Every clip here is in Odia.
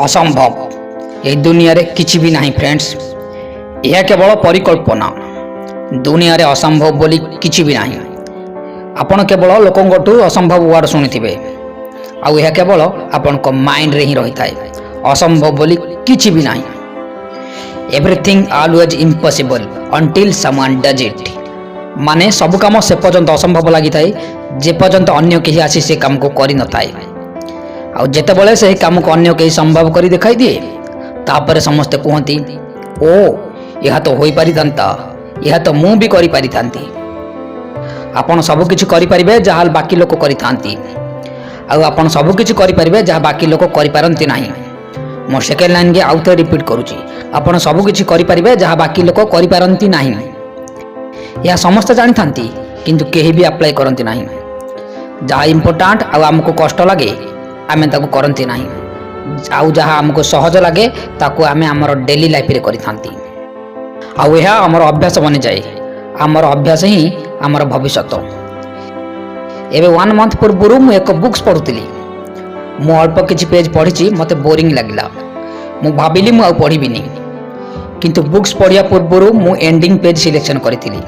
ଅସମ୍ଭବ ଏହି ଦୁନିଆରେ କିଛି ବି ନାହିଁ ଫ୍ରେଣ୍ଡସ୍। ଏହା କେବଳ ପରିକଳ୍ପନା। ଦୁନିଆରେ ଅସମ୍ଭବ ବୋଲି କିଛି ବି ନାହିଁ। ଆପଣ କେବଳ ଲୋକଙ୍କଠୁ ଅସମ୍ଭବ ୱାର୍ଡ଼ ଶୁଣିଥିବେ ଆଉ ଏହା କେବଳ ଆପଣଙ୍କ ମାଇଣ୍ଡରେ ହିଁ ରହିଥାଏ। ଅସମ୍ଭବ ବୋଲି କିଛି ବି ନାହିଁ। Everything always impossible until someone does it. ମାନେ ସବୁ କାମ ସେ ପର୍ଯ୍ୟନ୍ତ ଅସମ୍ଭବ ଲାଗିଥାଏ, ଯେପର୍ଯ୍ୟନ୍ତ ଅନ୍ୟ କେହି ଆସି ସେ କାମକୁ କରିନଥାଏ। ଆଉ ଯେତେବେଳେ ସେହି କାମକୁ ଅନ୍ୟ କେହି ସମ୍ଭବ କରି ଦେଖାଇ ଦିଏ, ତାପରେ ସମସ୍ତେ କୁହନ୍ତି, "ଓ, ଏହା ତ ହୋଇପାରିଥାନ୍ତା, ଏହା ତ ମୁଁ ବି କରିପାରିଥାନ୍ତି।" ଆପଣ ସବୁକିଛି କରିପାରିବେ ଯାହା ବାକି ଲୋକ କରିଥାନ୍ତି ଆଉ ଆପଣ ସବୁକିଛି କରିପାରିବେ ଯାହା ବାକି ଲୋକ କରିପାରନ୍ତି ନାହିଁ। ମୁଁ ସେକେଣ୍ଡ ଲାଇନ୍କି ଆଉ ଥରେ ରିପିଟ୍ କରୁଛି। ଆପଣ ସବୁକିଛି କରିପାରିବେ ଯାହା ବାକି ଲୋକ କରିପାରନ୍ତି ନାହିଁ। ଏହା ସମସ୍ତେ ଜାଣିଥାନ୍ତି, କିନ୍ତୁ କେହି ବି ଆପ୍ଲାଏ କରନ୍ତି ନାହିଁ। ଯାହା ଇମ୍ପୋର୍ଟାଣ୍ଟ ଆଉ ଆମକୁ କଷ୍ଟ ଲାଗେ, ଆମେ ତାକୁ କରନ୍ତି ନାହିଁ। ଆଉ ଯାହା ଆମକୁ ସହଜ ଲାଗେ, ତାକୁ ଆମେ ଆମର ଡେଲି ଲାଇଫରେ କରିଥାନ୍ତି ଆଉ ଏହା ଆମର ଅଭ୍ୟାସ ବନିଯାଏ। ଆମର ଅଭ୍ୟାସ ହିଁ ଆମର ଭବିଷ୍ୟତ। ଏବେ ୱାନ୍ ମନ୍ଥ ପୂର୍ବରୁ ମୁଁ ଏକ ବୁକ୍ସ ପଢ଼ୁଥିଲି। ମୁଁ ଅଳ୍ପ କିଛି ପେଜ୍ ପଢ଼ିଛି, ମୋତେ ବୋରିଂ ଲାଗିଲା। ମୁଁ ଭାବିଲି ମୁଁ ଆଉ ପଢ଼ିବିନି। କିନ୍ତୁ ବୁକ୍ସ ପଢ଼ିବା ପୂର୍ବରୁ ମୁଁ ଏଣ୍ଡିଂ ପେଜ୍ ସିଲେକ୍ସନ୍ କରିଥିଲି,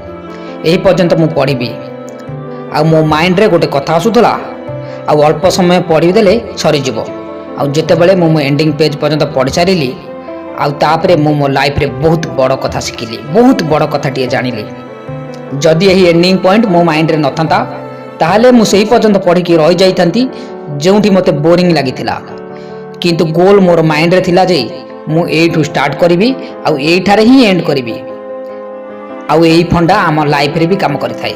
ଏହି ପର୍ଯ୍ୟନ୍ତ ମୁଁ ପଢ଼ିବି। ଆଉ ମୋ ମାଇଣ୍ଡରେ ଗୋଟେ କଥା ଆସୁଥିଲା, ଆଉ ଅଳ୍ପ ସମୟ ପଢ଼ିଦେଲେ ସରିଯିବ। ଆଉ ଯେତେବେଳେ ମୁଁ ମୋ ଏଣ୍ଡିଂ ପେଜ୍ ପର୍ଯ୍ୟନ୍ତ ପଢ଼ି ସାରିଲି, ଆଉ ତାପରେ ମୁଁ ମୋ ଲାଇଫରେ ବହୁତ ବଡ଼ କଥା ଶିଖିଲି, ବହୁତ ବଡ଼ କଥାଟିଏ ଜାଣିଲି। ଯଦି ଏହି ଏଣ୍ଡିଂ ପଏଣ୍ଟ ମୋ ମାଇଣ୍ଡରେ ନଥାନ୍ତା, ତାହେଲେ ମୁଁ ସେହି ପର୍ଯ୍ୟନ୍ତ ପଢ଼ିକି ରହିଯାଇଥାନ୍ତି ଯେଉଁଠି ମୋତେ ବୋରିଂ ଲାଗିଥିଲା। କିନ୍ତୁ ଗୋଲ୍ ମୋର ମାଇଣ୍ଡରେ ଥିଲା ଯେ ମୁଁ ଏଇଠୁ ଷ୍ଟାର୍ଟ କରିବି ଆଉ ଏଇଠାରେ ହିଁ ଏଣ୍ଡ କରିବି। ଆଉ ଏଇ ଫଣ୍ଡା ଆମ ଲାଇଫରେ ବି କାମ କରିଥାଏ।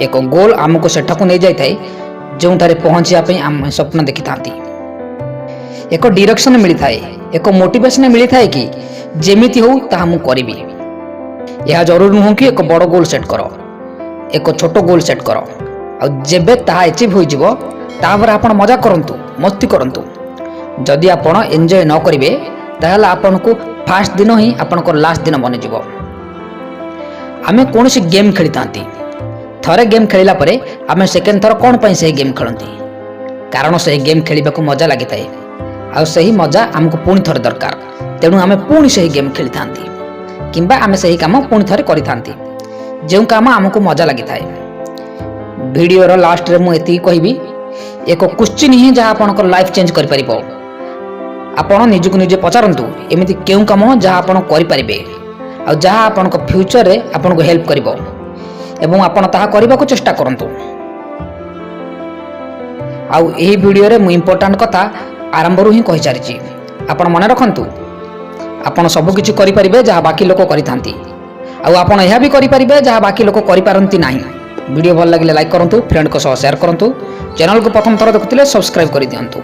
ଏକ ଗୋଲ୍ ଆମକୁ ସେଠାକୁ ନେଇଯାଇଥାଏ ଯେଉଁଠାରେ ପହଞ୍ଚିବା ପାଇଁ ଆମେ ସ୍ୱପ୍ନ ଦେଖିଥାନ୍ତି। ଏକ ଡିରେକ୍ସନ ମିଳିଥାଏ, ଏକ ମୋଟିଭେସନ ମିଳିଥାଏ କି ଯେମିତି ହଉ ତାହା ମୁଁ କରିବି। ଏହା ଜରୁରୀ ନୁହଁ କି ଏକ ବଡ଼ ଗୋଲ୍ ସେଟ୍ କର। ଏକ ଛୋଟ ଗୋଲ୍ ସେଟ୍ କର ଆଉ ଯେବେ ତାହା ଆଚିଭ୍ ହୋଇଯିବ, ତାପରେ ଆପଣ ମଜା କରନ୍ତୁ, ମସ୍ତି କରନ୍ତୁ। ଯଦି ଆପଣ ଏନ୍ଜୟ ନ କରିବେ, ତାହେଲେ ଆପଣଙ୍କୁ ଫାଷ୍ଟ ଦିନ ହିଁ ଆପଣଙ୍କର ଲାଷ୍ଟ ଦିନ ବନିଯିବ। ଆମେ କୌଣସି ଗେମ୍ ଖେଳିଥାନ୍ତି। ଥରେ ଗେମ୍ ଖେଳିଲା ପରେ ଆମେ ସେକେଣ୍ଡ ଥର କ'ଣ ପାଇଁ ସେହି ଗେମ୍ ଖେଳନ୍ତି? କାରଣ ସେହି ଗେମ୍ ଖେଳିବାକୁ ମଜା ଲାଗିଥାଏ ଆଉ ସେହି ମଜା ଆମକୁ ପୁଣି ଥରେ ଦରକାର। ତେଣୁ ଆମେ ପୁଣି ସେହି ଗେମ୍ ଖେଳିଥାନ୍ତି କିମ୍ବା ଆମେ ସେହି କାମ ପୁଣି ଥରେ କରିଥାନ୍ତି, ଯେଉଁ କାମ ଆମକୁ ମଜା ଲାଗିଥାଏ। ଭିଡ଼ିଓର ଲାଷ୍ଟରେ ମୁଁ ଏତିକି କହିବି, ଏକ କ୍ୱେଶ୍ଚିନ୍ ହିଁ ଯାହା ଆପଣଙ୍କର ଲାଇଫ୍ ଚେଞ୍ଜ କରିପାରିବ। ଆପଣ ନିଜକୁ ନିଜେ ପଚାରନ୍ତୁ, ଏମିତି କେଉଁ କାମ ଯାହା ଆପଣ କରିପାରିବେ ଆଉ ଯାହା ଆପଣଙ୍କ ଫ୍ୟୁଚରରେ ଆପଣଙ୍କୁ ହେଲ୍ପ କରିବ ଏବଂ ଆପଣ ତାହା କରିବାକୁ ଚେଷ୍ଟା କରନ୍ତୁ। ଆଉ ଏହି ଭିଡ଼ିଓରେ ମୁଁ ଇମ୍ପୋର୍ଟାଣ୍ଟ କଥା ଆରମ୍ଭରୁ ହିଁ କହିସାରିଛି। ଆପଣ ମନେ ରଖନ୍ତୁ, ଆପଣ ସବୁକିଛି କରିପାରିବେ ଯାହା ବାକି ଲୋକ କରିଥାନ୍ତି ଆଉ ଆପଣ ଏହା ବି କରିପାରିବେ ଯାହା ବାକି ଲୋକ କରିପାରନ୍ତି ନାହିଁ। ଭିଡ଼ିଓ ଭଲ ଲାଗିଲେ ଲାଇକ୍ କରନ୍ତୁ, ଫ୍ରେଣ୍ଡଙ୍କ ସହ ସେୟାର କରନ୍ତୁ। ଚ୍ୟାନେଲକୁ ପ୍ରଥମ ଥର ଦେଖୁଥିଲେ ସବସ୍କ୍ରାଇବ୍ କରିଦିଅନ୍ତୁ।